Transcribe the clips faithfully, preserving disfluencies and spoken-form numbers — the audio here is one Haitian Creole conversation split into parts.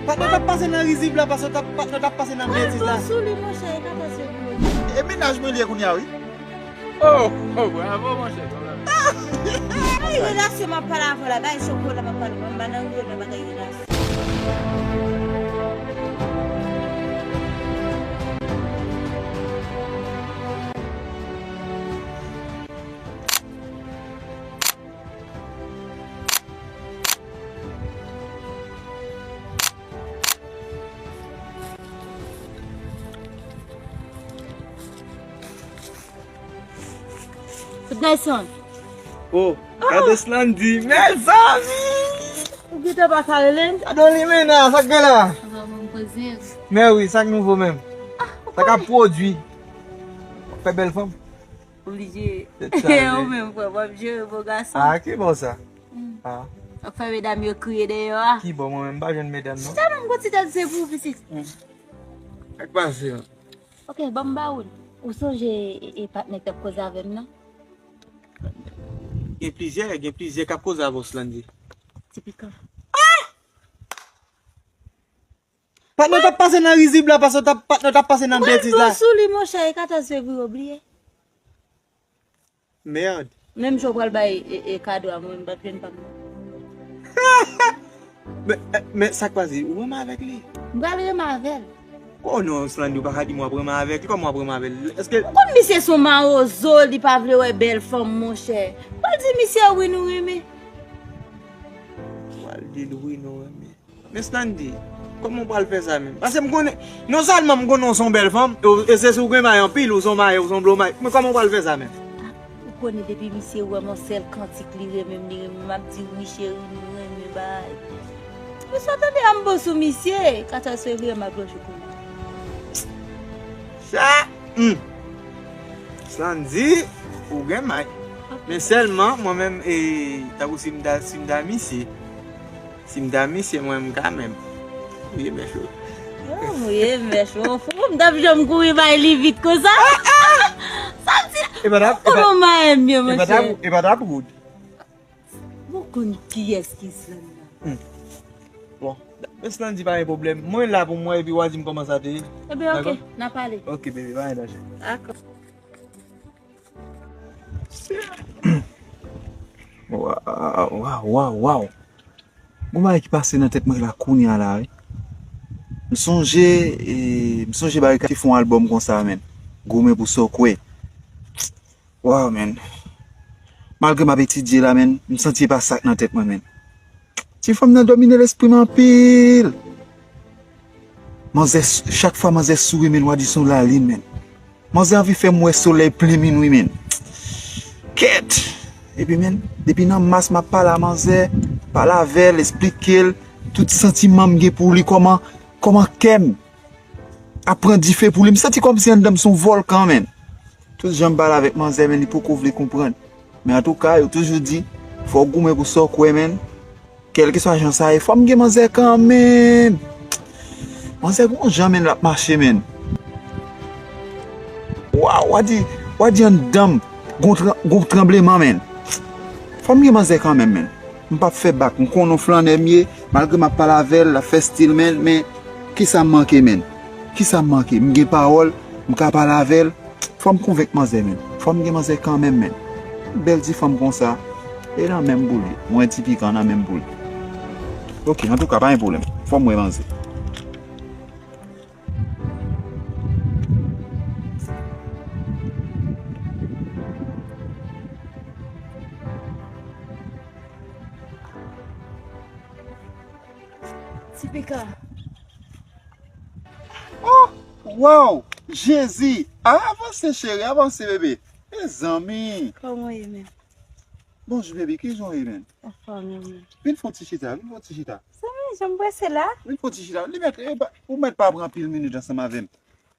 Patnè t ap pase nan rizib la, paske t ap, patnè t ap pase nan betiz la. Sou li, monchè, e katòz fevriye. E mennaj mwen li ye kounye a, wi. Oh, oh, bravo, monchè. Ay, relasyon m ap pale avè w la, bay chokola m ap pale, m pa nan relasyon. Good night, son. Oh, gade Slandy, mezanmi! Ou gentan pa ka rele m? Gade yon limena, sa k gen la? Sa va, mwen poze. Men wi, sa k nouvo menm? Sa k ap pwodui? Fè bèl fanm. Oblije. Ou menm, frè, w ap jere bo gason. Ah, ki bon sa? Ah. W ap fè medam yo kriye deyò a. Ki bon, mwen menm, m pa jwenn medam, non. Chita non, m gon ti tèt se pou ou, pitit. Sa k pase, non? Ok, ban m ba ou l. Ou sonje e, e patnè k t ap koze avè m nan? Gen plizyè, gen plizyè k ap koze avè w, Slandy. Ti pikan. Patnè t ap pase nan rizib la, paske t ap, patnè t ap pase nan betiz la. Sou li, monchè, e katòz fevriye, w bliye. Merde. Menm jan w pral bay e, e kado a, mwen, m p ap jwenn pa m nan. Men, men sa k pase, ou renmen avèk li? M pral renmen avè l. Oh non, Slandy, ou pa ka di m w ap renmen avèk li, kòman w ap renmen avè l? Èske... Ou konn misye se yon mawozo, li pa vle wè bèl fanm, monchè. Ou pral di misye wi nou renmen. Ou pral di l wi nou renmen. Men Slandy, kòman w pral fè sa menm? Paske m konnen, non sèlman m konnen w se yon bèl fanm, e, e se si w gen may anpil, ou se yon may, ou se yon blo may. Men kòman w pral fè sa menm? Ah, ou konnen depi misye wè m, yon sèl kantik li renmen m, li renmen m, m ap di wi cheri, nou renmen bay. Misye tande a m bon sou misye, katòz fevriye m ap lòche konnen. Sa, hmm. Slandy, ou gen may. Men sèlman, mwen menm, e, tankou si m ta, si m ta misye, Si m ta misye mwen, m ka menm. Mouye mèch ou. Oh, mouye mèch ou. Fou, m t ap janm kouri bay li vit konsa. Sa di, e pa t ap, ou konn yon marenn byen, monchè. E pa t ap wood. Ou konn kiyès ki Slandy la? Hmm. Bon, men Slandy pa gen pwoblèm. Mwen la pou mwen epi w a di m kòman sa te ye. Ebyen, ok, n a pale. Ok, bebe, pa gen danje. Dakò. Waw, waw, waw, waw. Gon bagay ki pase nan tèt mwen la kounye a la, wi. M sonje, e, m sonje bagay ki te fè yon albòm konsa, menn. Goumen pou sa w kwè. Waw, menn. Malgre m ap etidye la, menn, m santi e pa sa k nan tèt mwen, menn. Ti fanm nan domine lespri m anpil. Manzè, chak fwa manzè souri, menn, w a di se yon lalin, menn. Manzè anvi fè m wè solèy plen minwi, menn. Kèt! Epi, menn, depi nan mas m ap pale a manzè, pale avè l, esplike l tout santiman m gen pou li, kòman, kòman kè m ap pran dife pou li. M santi kòmsi anndan m se yon vòlkan, menn. Tout jan m pale avèk manzè, menn, li poko vle konprann. Men antouka, yo toujou di, fò w goumen pou sa w kwè, menn. Kèlkeswa jan sa ye, fò m gen manzè kanmenm. Manzè gon jan, menn, l ap mache, menn. Waw, w a di, w a di anndan m gon tran-, gon tranbleman, menn. Fò m gen manzè kanmenm, menn. M p ap fè bak, m konnen yon flannè m ye, malgre m ap pale avè l, l ap fè stil, menn, men kisa m manke, menn? Kisa m manke? M gen pawòl, m ka pale avè l. Fò m konvenk manzè, menn. Fò m gen manzè kanmenm, menn. Bèl ti fanm konsa. E nan men m pou li. Mwen ti pikan nan men m pou li. Ok, antouka, pa gen pwoblèm. Fò m wè manzè. Ti pikan. Oh, wow, Jezi. Ah, avanse, cheri, avanse, bebe. Mezanmi. Kòman w ye, menm? Bonjou, bebe, kijan w ye, menm? Anfòm, menm. Vin fè yon ti chita, vin fè yon ti chita. Zanmi, jan m prese la. Vin fè yon ti chita. Li mèt, e, ba, ou mèt pa pran anpil minit ansanm avè m.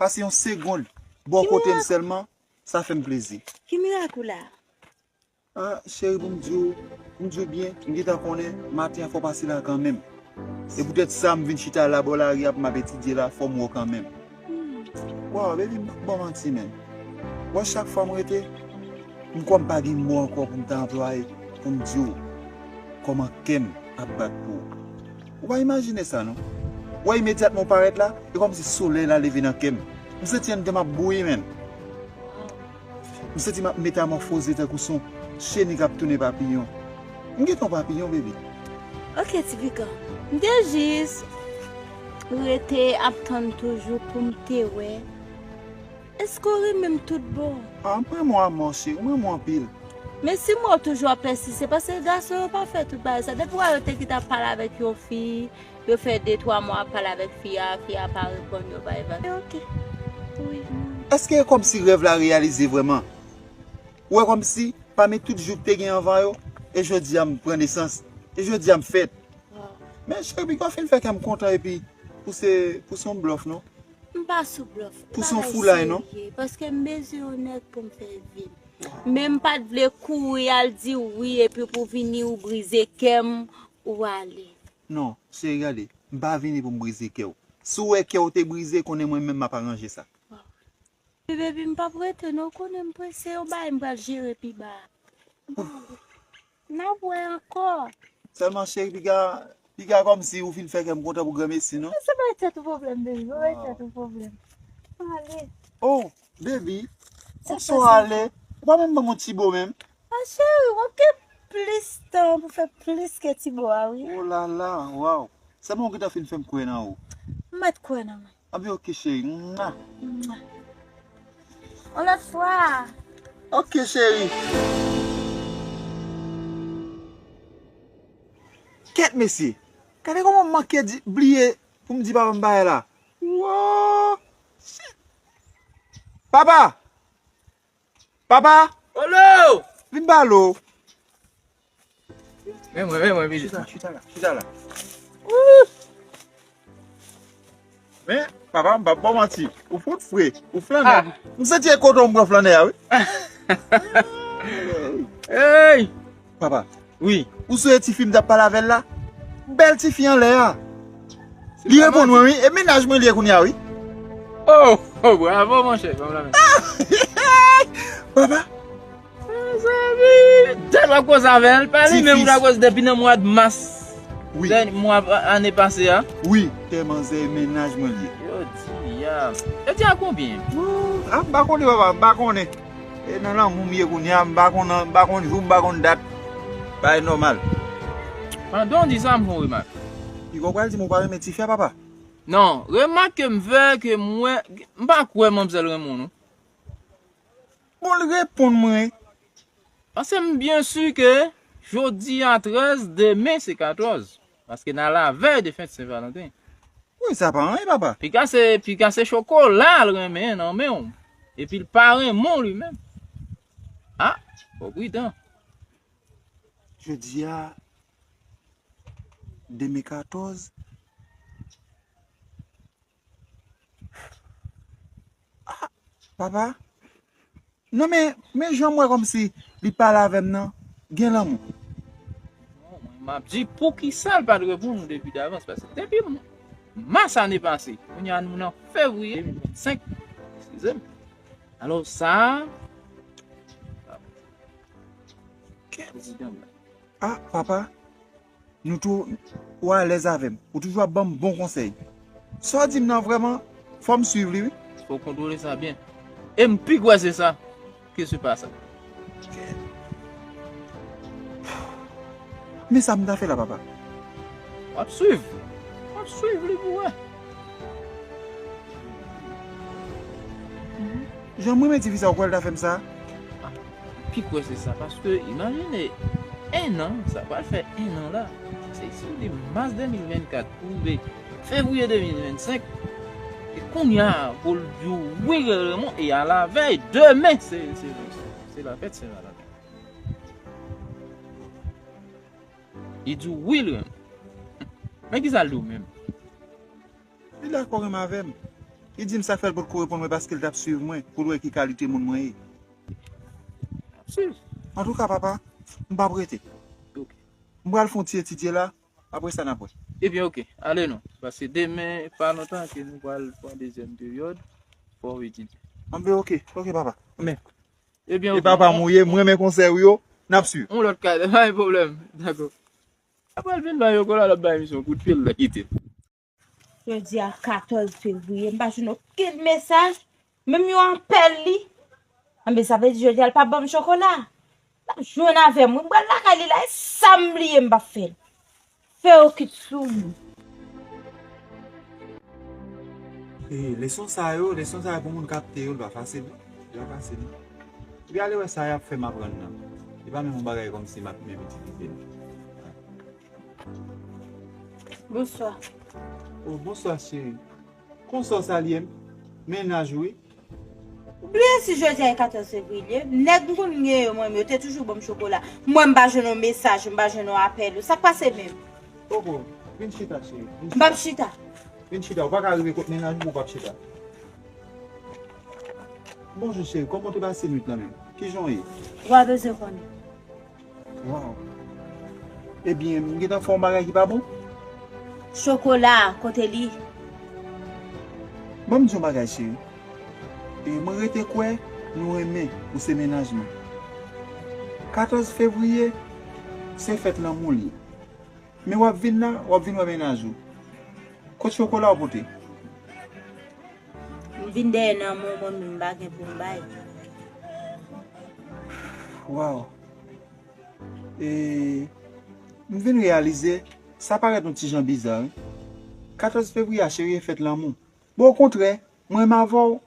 Pase yon segonn bò kote m sèlman, sa fè m plezi. Ki mirak ou la? Ah, cheri, pou m di w, pou m di w byen, m gentan konnen maten an fò w pase la kanmenm. Se poutèt sa m vin chita la bò lari a pou m ap etidye la, fò m wè w kanmenm. Waw, baby, m p ap ba w manti, menn. Wè, chak fwa m rete, m kwè m pa gen mo ankò pou m ta anplwaye pou m di w kòman kè m ap bat pou ou. Ou pa imajine sa, non. Ou wè imedyatman w parèt la, e kòmsi solèy la leve nan kè m. M santi anndan m ap bouyi, menn. M santi m ap metamòfoze tankou se yon cheni k ap tounen papiyon. M gentan yon papiyon, baby. Ok, Ti Pikan. M te jis rete ap tann toujou pou m te wè. Èske w renmen m tout bon? Ah, m renmen w amò, cheri, m renmen w anpil. Men si m wè w toujou ap pèsiste, paske gason yo pa fè tout bagay sa. Depi w wè yo te kite ap pale avèk yon fi, yo fè de, twa mwa ap pale avèk fi a, fi a pa reponn yo, bay vag. Ok. Wi. Èske e kòmsi rèv la reyalize vrèman? Ou wè kòmsi, pami tout jou k te gen anvan yo, e jodi a m pran nesans, e jodi a m fèt. Wow. Men cheri, piga w fin fè kè m kontan epi pou se, pou se yon blòf, non? M pa sou blòf. Pou se yon foulay, non? Paske m bezwen yon nèg pou m fè vi m. Men m pa t vle kouri al di wi epi pou vini ou brize kè m, ou ale. Non, cheri, gade, m pa vini pou m brize kè w. Si w wè kè w te brize, konnen mwen menm m ap aranje sa. Baby, m p ap rete non, ou konnen m prese, yon bagay m pral jere pi ba. N ap wè ankò. Sèlman cheri, piga, piga kòmsi ou fin fè kè m kontan pou granmesi, non? Se pa tèt ou pwoblèm, baby, se pa tèt ou pwoblèm. Ale. Oh, baby, kòmsi w ale? Ou pa menm ban m yon ti bo menm? Ah, cheri, w ap gen plis tan pou fè plis ke ti bo a, wi. Oh la la, waw. Sèlman ou gentan fin fè m kwè nan ou. M mèt kwè nan mwen. Anben, ok, cheri. Mwa. Mwa. On lòt fwa. Ok, cheri. Kèt, mesye. Gade kòman m manke di, bliye pou m di papa m bagay la. Wow. Shit. Papa! Papa! Olo! Vin ba lo. Men mwen, men mwen, vini. Chita, chita la, chita la. Wouh! Men, papa, m p ap ba w manti. Ou fout fre, ou flannè. Ah. M santi e kote w m pran flannè a, wi. Hey! Papa, wi, ou sonje tifi m t ap pale avè l la? Bèl tifi anlè a. Li reponn mwen, wi. E mennaj mwen li ye kounye a, wi. Oh, oh, bravo, monchè. Ban m lanmen. Papa. Mezanmi, dèt w ap koze avè l, pa li menm ou t ap koze depi nan mwa mas. Wi. Dènye mwa ane pase a. Wi, tè manzè e mennaj mwen li ye. Yo di a. Yo di a konbyen? Wou, a, m pa konnen, papa, m pa konnen. E nan lanmou m ye kounye a, m pa konn, m pa konn jou, m pa konn dat. Bagay nòmal. Pandan w di sa, m fè yon remak. Piga w pral di m ou pa renmen tifi a, papa? Non, remak ke m fè, ke m wè, m pa kwè manmzèl renmen w, non. Bon, l reponn mwen. Paske m byen si ke jodi a trèz, demen se katòz. Paske n a lavèy de fèt Sen Valanten. Wi, sa pa anyen, papa. Piga se, piga se chokola l renmen nan men w. Epi l pa renmen w li menm. Ah, fò w pridan. Jodi a, demen katòz. Ah, papa. Non, men, men jan m wè kòmsi li pale avè m nan, gen lanmou. Non, mwen, m ap di poukisa l pa t reponn ou depi davans, paske depi m-, mas ane pase, kounye a nou nan fevriye de mil vennsenk, eskize m. Alò, sa a, prezidan m la. Ah, papa, nou tou, ou alèz avè m. Ou toujou ap ban m bon konsèy. Sa w di m nan vrèman, fò m swiv li, wi. Fò w kontwole sa byen. E m pi kwè se sa ke se pa sa. Men sa m ta fè la, papa? W ap swiv. W ap swiv li pou wè. Jan mwen renmen tifi sa, ou kwè l ta fè m sa? Ah, pi kwè se sa, paske imajine, en an, sa pral fè en an la. Se si w di mas de mil vennkat pou rive fevriye de mil vennsenk, e kounye a, pou l di w wi, rèlman, e alavèy, demen, se, se, se, se lafèt Sen Valanten. Li di w wi, l renmen. Men kisa l di w menm? Li dakò renmen avè m. Li di m sa k fè l potko reponn mwen paske l t ap swiv mwen pou l wè ki kalite moun mwen ye. Swiv. Antouka, papa, m p ap rete. Ok. M pral fè yon ti etidye la, apre sa n ap wè. Ebyen, ok, ale non. Paske demen, pa lontan ke nou pral pran dezyèm peryòd, fò w etidye. Anben, ok, ok, papa. Anben. Ebyen, e ok. Papa m ou ye, m renmen konsèy ou yo, n ap swiv. Yon lòt ka, pa gen pwoblèm. Dakò. Apre l vin bay yo kola, l ap bay misye yon kout pye, l kite. Jodi a katòz fevriye, m pa jwenn okenn mesaj, menm yon apèl li. Anben, sa vle di jodi a l pa ban m chokola. L ap jwenn avè m, wi, m pral lakay li la, e sa m bliye m p ap fè l. Fè yo kit sou mwen. E, leson sa yo, leson sa yo pou moun kapte yo, li pa fasil, non. Li pa fasil, non. Epi ale wè sa y ap fè m aprann nan. E pa menm yon bagay kòmsi m ap menm itilize l. Bonswa. Oh, bonswa, cheri. Konsa w salye m? Mennaj ou, wi. Ou bliye si jodi a e katòz fevriye? Nèg m konn gen yo, mwen, yo te toujou ban m chokola. Mwen, m pa jwenn yon mesaj, m pa jwenn yon apèl. Sa k pase menm? Koko, vin chita, cheri. Vin chita. M p ap chita. Vin chita. Ou pa ka rive kot mennaj ou pou w p ap chita. Bonjou, cheri. Kòman w te pase nwit lan menm? Kijan w ye? Ou pa bezwen konnen. Waw. Ebyen, m gentan fè yon bagay ki pa bon? Chokola a, kote li? Ban m di yon bagay, cheri. E mwen rete kwè nou renmen, ou se mennaj mwen. Katòz fevriye, se fèt lanmou l ye. Men w ap vin la, w ap vin wè mennaj ou. Kot chokola w pote? M vin dèyè lanmou mwen menm, m pa gen pou m bay. Waw. E, m vin reyalize, sa parèt yon ti jan biza, wi. Katòz fevriye a, cheri, e fèt lanmou. Bon, okontrè, mwen menm avè w,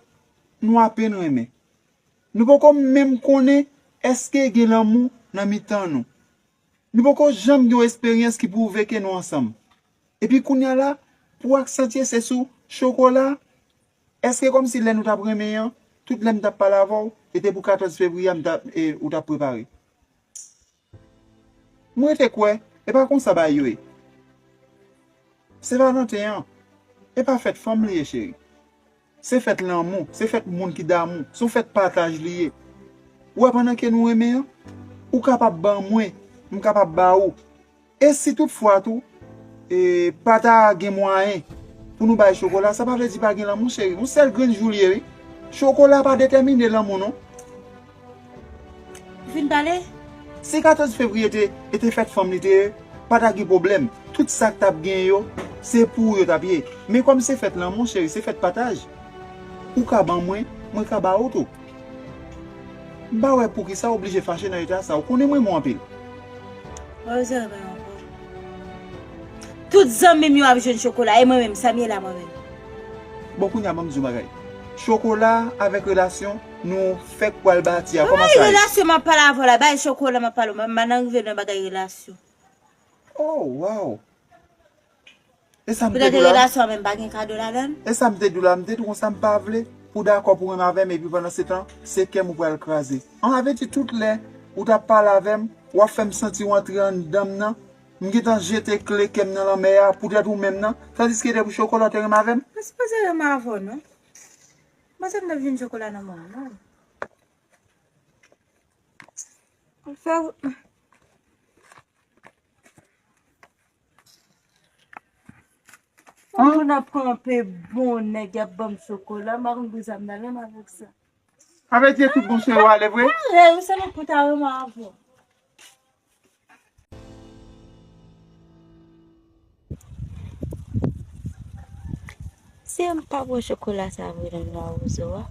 nou apenn renmen. Nou poko menm konnen èske gen lanmou nan mitan nou. Nou poko janm gen yon esperyans ki pwouve ke nou ansanm. Epi kounye a la, pou w aksantye se sou chokola. Èske kòmsi lè nou t ap renmen an, tout lè m t ap pale avè w, e te pou katòz fevriye a m t ap, e, ou t ap prepare? Mwen te kwè, e pa konsa bagay yo ye. Sen Valanten an, e pa fèt fanm li ye, cheri. Se fèt lanmou, se fèt moun ki damou, se yon fèt pataj li ye. Ou wè, pandan ke nou renmen an, ou kapab ban mwen, m kapab ba ou. E si toutfwa tou, e, pa ta gen mwayen pou nou bay chokola, sa pa vle di pa gen lanmou, cheri. Yon sèl grenn jou l ye, wi. Chokola pa detèmine lanmou, non. Ou fin pale? Si katòz fevriye te, e te fèt fanm li te ye, pa ta gen pwoblèm. Tout sa k t ap gen yo, se pou ou yo t ap ye. Men kòm se fèt lanmou, cheri, se fèt pataj. Ou ka ban mwen, mwen ka ba ou tou. M pa wè poukisa w oblije fache nan eta sa. Ou konnen m renmen w anpil. Mwen bezwen renmen w ankò. Tout zanmi m yo ap jwenn chokola, e mwen menm, sa m ye la mwen menm? Bon, kounye a, ban m di w bagay. Chokola avèk relasyon, nou fèk pral bati a. Kòman sa ye? Relasyon m ap pale avè w la, bay chokola m ap pale w, m pa nan rive nan bagay relasyon. Oh, wow. E sa m te di w la. Poutèt relasyon an menm pa gen kado ladan l? E sa m te di w la, m te di w konsa m pa vle pou w dakò pou w renmen avè m, epi pandan se tan, se kè m ou pral kraze. An, sa vle di tout lè ou t ap pale avè m, w ap fè m santi w antre anndan m nan, m gentan jete kle kè m nan lanmè a poutèt ou menm nan, tandiske depi chokola w te renmen avè m. Mwen sipoze renmen avè w, non? Mwen se m t ap jwenn chokola nan men w, non? Fè w. An? Moun ap kanpe bon nèg, y ap ban m chokola, m pa konn pou sa m ta renmen avèk sa. Sa vle di tout bon se yo ale vre? Parèy, ou se moun pou ta renmen avè w. Si m pa pran chokola sa vre nan nwa wozo a,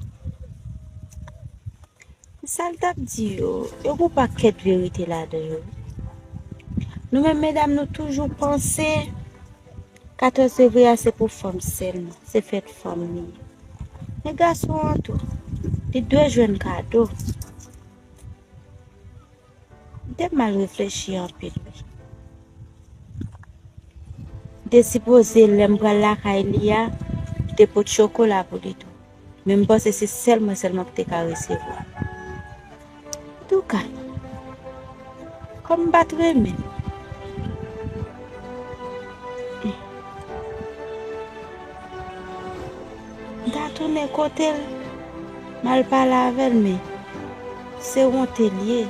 sa l t ap di yo, yo gen yon pakèt verite ladan yo. Nou menm medam, nou toujou panse katòz fevriye a se pou fanm sèlman, se fèt fanm li ye. Men gason an tou, li dwe jwenn kado. M te mal reflechi anpil, wi. M te sipoze, lè m pral lakay li a, m te pot chokola pou li tou. Men m panse se sèl mwen sèlman ki te ka resevwa. Antouka, kòm m pa t renmen l, m ta tounen kote l, m al pale avè l, men se wonte l ye.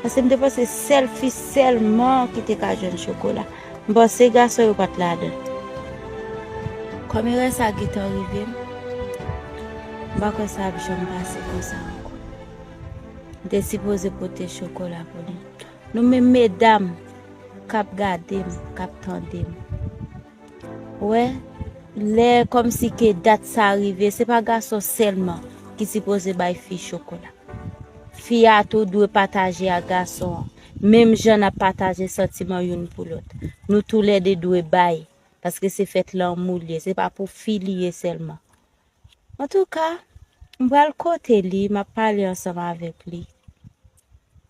Paske m te panse sèl fi sèlman ki te ka jwenn chokola. M panse gason yo pa t ladan. Kòm erè sa gentan rive m, m pa kwè sa ap janm pase konsa ankò. M te sipoze pote chokola pou li. Nou menm medam k ap gade m, k ap tande m. Wè, lè kòmsi ke dat sa rive, se pa gason sèlman ki sipoze bay fi chokola. Fi a tou dwe pataje ak gason an, menm jan n ap pataje santiman youn pou lòt. Nou toulède dwe bay, paske se fèt lanmou l ye, se pa pou fi li ye sèlman. Antouka, m pral kote li, m ap pale ansanm avèk li.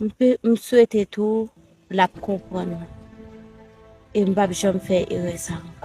M pe- m swete tou l ap konprann mwen. E m p ap janm fè erè sa ankò.